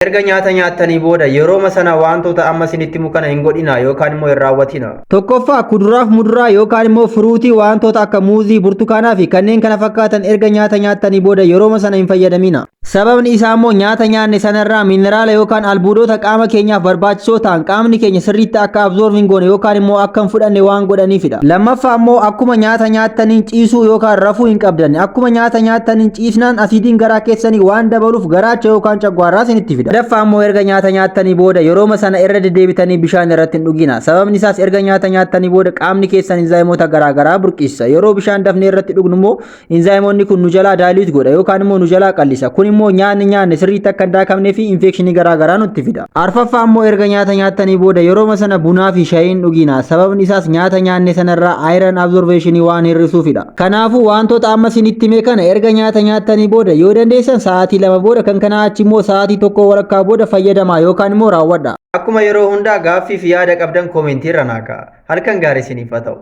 Erga nyaata nyaattanii booda yerooma sana wantoota amma isinitti himu kana hin godhina yookaan immoo hin raawwatina. Tokkoffaa, kuduraaf muduraa yookaan immoo fruitii wantoota akka muuzii, burtukaanaa fi kanneen kana fakkaatan erga nyaata nyaattanii booda yerooma sana hin fayyadamina. Sababni isaa immoo nyaata nyaanne sanarraa miineraala yookaan albuudota qaama keenyaaf barbaachisoo ta'an qaamni keenya sirriitti akka absorb hin goone yookaan immoo akka hin fudhanne waan godhaniifidha. Lammaffaa immoo akkuma nyaata nyaattaniin ciisuu yookaan rafuu hin qabdan. Akkuma nyaata nyaattaniin ciisnaan asiidiin garaa keessanii waan dabaluuf garaacha yookaan cagwaarraa isinitti fida. Sadaffaa immoo erga nyaata nyaattanii booda yerooma sana irra deddeebitanii bishaan irratti hin dhugina. Sababni isaas erga nyaata nyaattanii booda qaamni keessan inzaayimoota garaagaraa burqisiisa. Yeroo bishaan dafnee irratti dhugnu immoo inzaayimoonni kun nu jalaa dilute godha yookaan immoo nu jalaa qallisa. Kun immoo nyaanni nyaanne sirriitti akka hin daakamnee fi infekshinii garaagaraa nutti fida. Arfaffaa immoo erga nyaata nyaattanii booda yerooma sana bunaa fi shayii hin dhugina. Sababni isaas nyaata nyaanne sanarraa iron absorptionii waan hir'isuufidha. Kanaafuu wantoota amma isinitti hime kana erga nyaata nyaattanii booda yoo dandeessan sa'aatii 2 booda, kan kanaa achi immoo sa'aatii 1.5 booda fayyadamaa yookaan immoo raawwadha. Akkuma yeroo hundaa gaaffii fi yaada qabdan commentii irra naa ka'a. Halkan gaarii isiniif haa ta'u.